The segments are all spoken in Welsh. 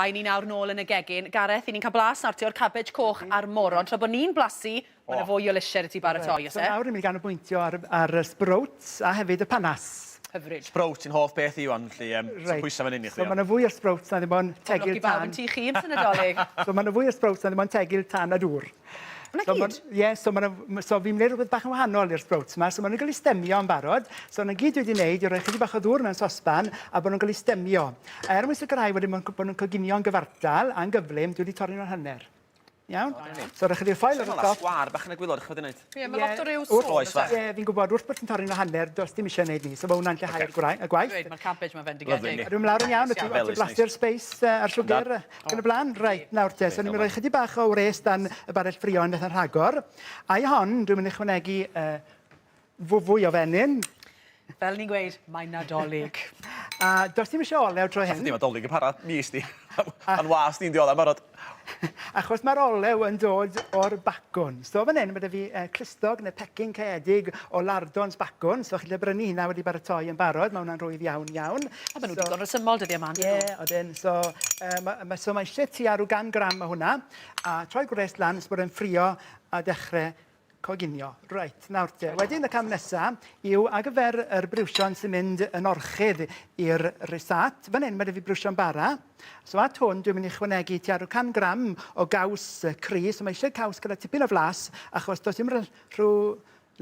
A 'yn ni nawr nôl yn y gegin. Gareth, 'yn ni'n cael blas nawr ti o'r cabbage coch a'r moron. Tra bod ni'n blasu, ma' 'na fwy o lysiau 'da ti baratoi, oes e? So nawr ni'n mynd i ganolbwyntio ar, ar y sprouts a hefyd y panas. Hyfryd. Sprouts sy'n hoff beth i Iwan, felly um, reit. pwysau fan hyn i chdi. So mae yna fwy o sprouts na ddim ond tegil tan. Pob lwc i bawb yn tŷ chi am Nadolig. So mae yna fwy o sprouts na ddim ond tegil tan a dŵr. Na so gyd? Ie, yeah, so, ma so fi'n gwneud rhywbeth bach yn wahanol i'r sprouts yma. So maen nhw'n cael eu stemio yn barod. So na gyd dwi wedi gwneud yw rhoi chydig bach o ddŵr mewn sosban a bod nhw'n cael eu stemio. A er mwyn sicrhau wedyn bod nhw'n coginio'n gyfartal a'n gyflym, dwi wedi torri nhw'n hanner. Iawn? So rhoi chydig o ffoil ar y top. Sgwâr bach yn y gwylod, chwyd i wneud. Ie, mae lot o ryw sôn. Oes, fach. Ie, fi'n gwybod, wrth bod ti'n torri nhw hanner, does dim eisiau gwneud ni. So mae hwnna'n lleihau'r okay. y gwaith. Dweud, mae'r cabbage mae'n fendigedig. Rwy'n lawr yn iawn, ti'n blasu'r space a'r siwgr ac yn y blaen. Reit, nawr te, so ni'n mynd i roi chydig bach o wres dan y barell ffrio yn eitha rhagor. A i hon, dwi'n mynd i ychwanegu uh, fwy o fenyn. Fel ni'n gweud, mae'n Nadolig. A does dim eisiau olew tro hyn. Dim Nadolig yn para mis di. A'n was di'n dioddef barod. Achos mae'r olew yn dod o'r bacwn. So fan hyn, mae 'da fi uh, clustog neu pecyn caeedig o lardons bacwn. So chi'n brynu hynna wedi baratoi yn barod. Mae hwnna'n rhwydd iawn, iawn. A maen nhw so, digon resymol dyddiau yma. Ie, yeah, odyn. So, uh, ma, ma, so mae eisiau tua rhyw gan gram o hwnna. A troi gwres lan, nes bod e'n ffrio a dechrau Coginio. Reit, nawr te. Wedyn y cam nesa yw ar gyfer yr briwsion sy'n mynd yn orchudd i'r risat. Fan hyn mae 'da fi briwsion bara. So at hwn dwi'n mynd i ychwanegu tua rhyw 100 gram o gaws cri. So mae eisiau caws gyda tipyn o flas achos does dim rhyw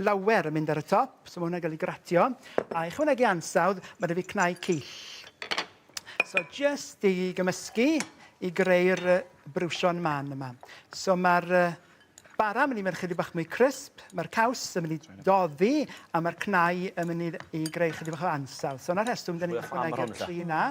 lawer yn mynd ar y top. So mae hwnna'n cael ei gratio. A ychwanegu ansawdd, mae 'da fi cnau cyll. So jyst i gymysgu i greu'r briwsion man yma. So mae'r bara yn mynd i mynd chydig bach mwy crisp, mae'r caws yn mynd i doddi, a mae'r cnau yn mynd i greu chydig bach o ansawdd. So 'na'r rheswm 'dan ni'n ychwanegu'r tri 'na.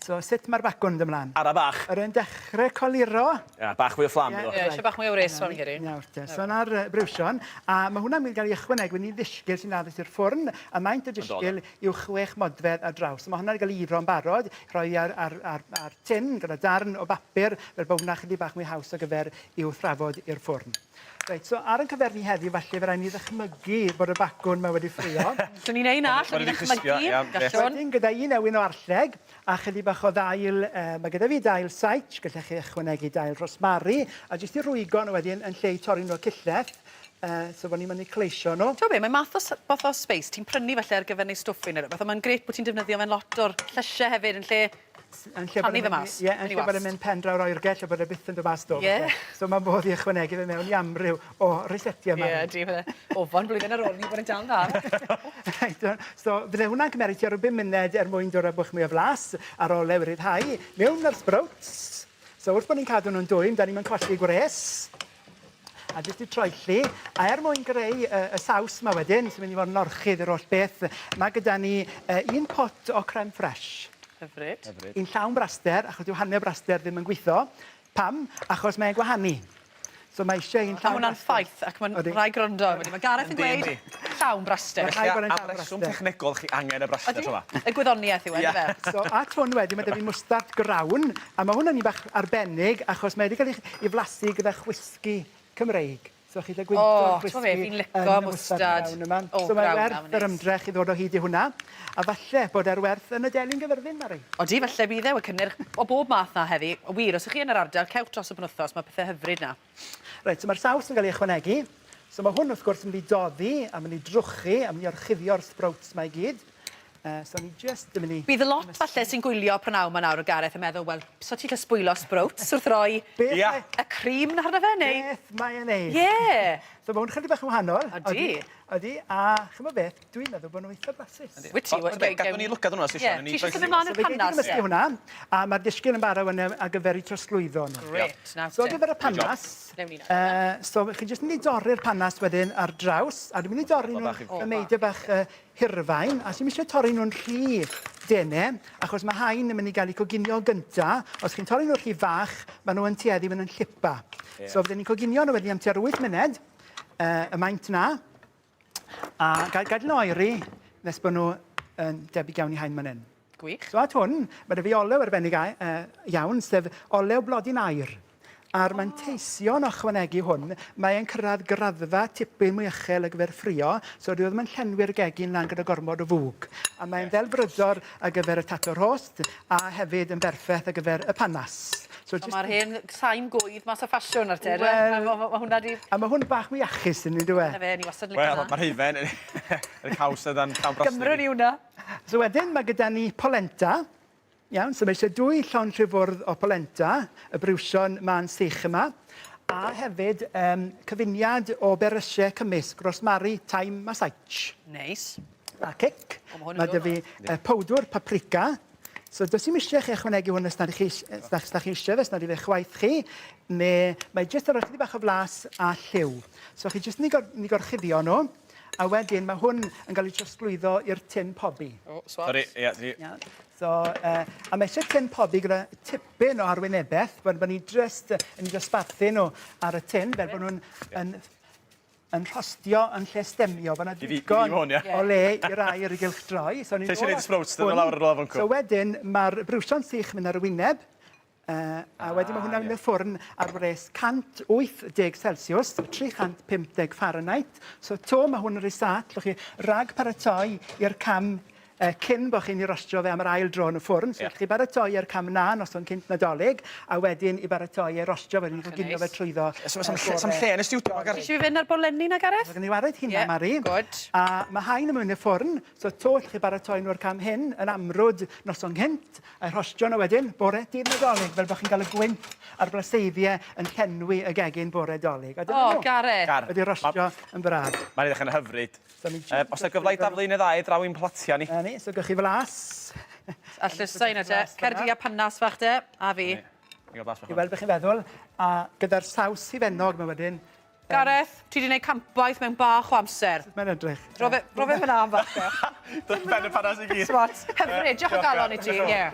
So sut mae'r bacwn yn ymlaen? Ara bach. Yr yn dechrau coluro. Ia, bach fwy o fflam iddo. Ie, eisiau bach mwy o wres fi'n credu. Nawr te, so 'na'r briwsion, a mae hwnna'n mynd i gael ei ychwanegu yn i ddisgyl sy'n addas i'r ffwrn, a maint y disgyl yw 6 modfedd ar draws. So mae hwnna wedi cael ei ifro'n barod, rhoi ar, ar, ar, ar tin gyda darn o bapur, fel bod hwnna chydig bach mwy haws ar gyfer i'w thrafod i'r ffwrn. Reit, so ar ein cyfer ni heddiw, falle fe rhaid ni ddychmygu bod y bacwn yma wedi ffrio. Allwn ni wneud na, allwn ni ddychmygu, gallwn. Wedyn, gyda un ewin o arlleg a chydig bach o ddail, mae gyda fi dail saitsh, gallech chi ychwanegu dail rhosmari, a jyst i rwygo nhw wedyn yn lle i torri nhw o cillell, so bod ni'n mynd i cleisio nhw. Ti'n be, mae math o, fath o space ti'n prynu falle ar gyfer neu stwffin neu rhywbeth, ond mae'n grêt bod ti'n defnyddio fe'n lot o'r llysiau hefyd yn lle Yn lle bod Rhannu fe mas. Ie, yn lle bod e'n mynd pen draw'r oergell a bod e byth yn dod mas 'to. Ie. So mae modd i ychwanegu fe mewn i amryw o rysetiau yma. Ie, di, fydde ofon blwyddyn ar ôl ni bod yn dal 'na. Reit, so fydde hwnna'n cymeryd tua rhyw bum munud er mwyn dod â bwch mwy o flas ar ôl e ryddhau. Mewn â'r sprouts. So wrth bod ni'n cadw nhw'n dwym, da ni'm yn colli gwres. A jyst i troelli, a er mwyn greu y, y saws yma wedyn, sy'n mynd i fod yn orchudd i'r holl beth, mae gyda ni uh, un pot o creme fraiche. Hyfryd. Hyfryd. Un llawn braster, achos dyw hanner braster ddim yn gweithio. Pam? Achos mae'n gwahanu. So mae eisiau un llawn Mae hwnna'n ffaith ac mae'n rhaid gwrando. Mae Gareth yn gweud llawn braster. Mae rhaid bod yn Am llawn reswm braster. technegol chi angen y braster tro 'ma. Y gwyddoniaeth yw e, yndyfe? So at hwn wedyn mae 'da fi mwstard grawn, a mae hwn yn un bach arbennig achos mae wedi cael ei ei flasu gyda chwisgi Cymreig. So chi'n gallu gwynto'r chwisgi O, t'mo' be, fi'n lico mwstard. grawn yma. So mae werth yr ymdrech i ddod o hyd i hwnna. A falle bod e'r werth yn y delyn Gyfyrddin, Mari. Odi, falle bydd e. Wel, cynnyrch o bob math 'na heddi. Wir, os 'ych chi yn yr ardal, cewch dros y penwythnos, mae pethe hyfryd 'na. Reit, so mae'r saws yn cael ei ychwanegu. So mae hwn wrth gwrs yn mynd i doddi, a mynd i drwchu, a mynd i orchuddio'r sprouts 'ma i gyd. So ni jyst yn mynd i... Bydd lot falle sy'n gwylio prynawn 'ma nawr o Gareth yn meddwl, wel, so ti'n gallu sbwylo sprouts wrth roi Beth Ia. mae... y cream 'na arno fe, neu... Beth mae e'n neud? Ie! So mae hwn chydig bach yn wahanol. Odi. Odi, a chimod beth, dwi'n meddwl bod nhw'n eitha blasus. Wyt ti? Wel, okay, gadw ni lwcad hwnna, Sisio. Ie, ti eisiau symud mlaen i'r So fe gei di panas? gymysgu hwnna, a mae'r disgyl yn barod yn ar gyfer i trosglwyddo nhw. Grêt, nawr So ar te. gyfer y panas, Newn ni nawr. so chi jyst mynd i dorri'r panas wedyn ar draws, a dwi'n mynd i dorri nhw'n y meidio bach hirfain, a sy'm eisiau torri nhw'n rhy dene, achos mae hain yn mynd i gael eu coginio gynta. Os chi'n torri nhw'n rhy fach, maen nhw yn tueddu mynd yn llipa. Yeah. So fydden ni'n coginio nhw wedyn am tua'r 8 munud, y maint na, a gael gadael nhw oeri nes bod nhw yn debyg iawn i haen man hyn. Gwych. So at hwn, mae 'da fi olew arbennig iawn, sef olew blodyn aur. A'r manteision o ychwanegu hwn, mae e'n cyrraedd graddfa tipyn mwy uchel ar gyfer ffrio, so dyw e ddim yn llenwi'r gegin lan gyda gormod o fwg. A mae'n ddelfrydol ar gyfer y tato rhost, a hefyd yn berffaith ar gyfer y panas. So just... Mae'r hen saim gwydd mas o ffasiwn ar te, well, mae hwnna di... A mae hwn bach mwy iachus yn dyw e? Na fe, ni wastad yn licio Wel, mae'r hufen, yr caws yna'n llawn brosni. Gymrwn ni hwnna. So wedyn mae gyda ni polenta. Iawn, so mae eisiau dwy llond rhyw fwrdd o polenta, y briwsion mân sych yma, a hefyd cyfuniad o berysiau cymysg, rosmari, thyme a saitsh. Neis. A cic. O, ma' hwn yn Mae 'da dod fi powdwr paprika. So does dim eisiau chi ychwanegu hwn os nad chi, os nad chi eisiau fe, os nad yw eich waith chi, neu mae jyst yn rhoi chydig bach o flas a lliw. So chi jyst yn ei gorchuddio nhw, a wedyn mae hwn yn cael ei trosglwyddo i'r tin pobi. O, swat. Sori, ie, ti. Iawn. So, a mae eisiau tin pobi gyda tipyn o arwynebeth, bod ni jyst yn ei dosbarthu nhw ar y tin, fel bod nhw'n yn, yn rhostio yn lle stemio. Mae yna ddigon o le i'r aer i gylchdroi. So, ni'n ôl sprouts, dyn nhw lawr ar ôl So wedyn, mae'r briwsion sych mynd ar y wyneb, a wedyn mae hwnna'n mynd i'r ffwrn ar wres 180 Celsius, 350 Fahrenheit. So to mae hwn yn rhoi sat, llwch chi rag paratoi i'r cam cyn bod chi'n ei rostio fe am yr ail dro yn y ffwrn. So yeah. chi baratoi i'r cam na noson cynt Nadolig, a wedyn i baratoi e rostio fe, ni'n coginio fe trwyddo. So, sam lle yn y stiwdio, Gareth? Ti eisiau fi fynd ar bolenni na, Gareth? Mae gen i wared hynna, yeah, Mari. Good. A mae hain yn mynd i'r ffwrn, so to lle chi baratoi nhw'r cam hyn yn amrwd noson cynt, a rhostio nhw wedyn bore dydd Nadolig, fel bod chi'n cael y gwynt a'r blaseiddiau yn llenwi y gegin bore Dolig. O, oh, Gareth. Gar. Wedi rostio yn braf. Mae'n edrych yn hyfryd. So os yna gyfle i daflu un neu ddau draw i'n platia ni. Na ni, so gewch chi flas. A llysau na te. Cer di a panas fach te, a fi. Ni gael blas bach. I weld beth chi'n feddwl. A gyda'r saws hufennog mae wedyn. Gareth, ti wedi gwneud campwaith mewn bach o amser. Mae'n edrych. Ro fe, ro fe fyna am fach. Ben y panas i gyd. Smart. Hyfryd, diolch o galon i ti. Ie.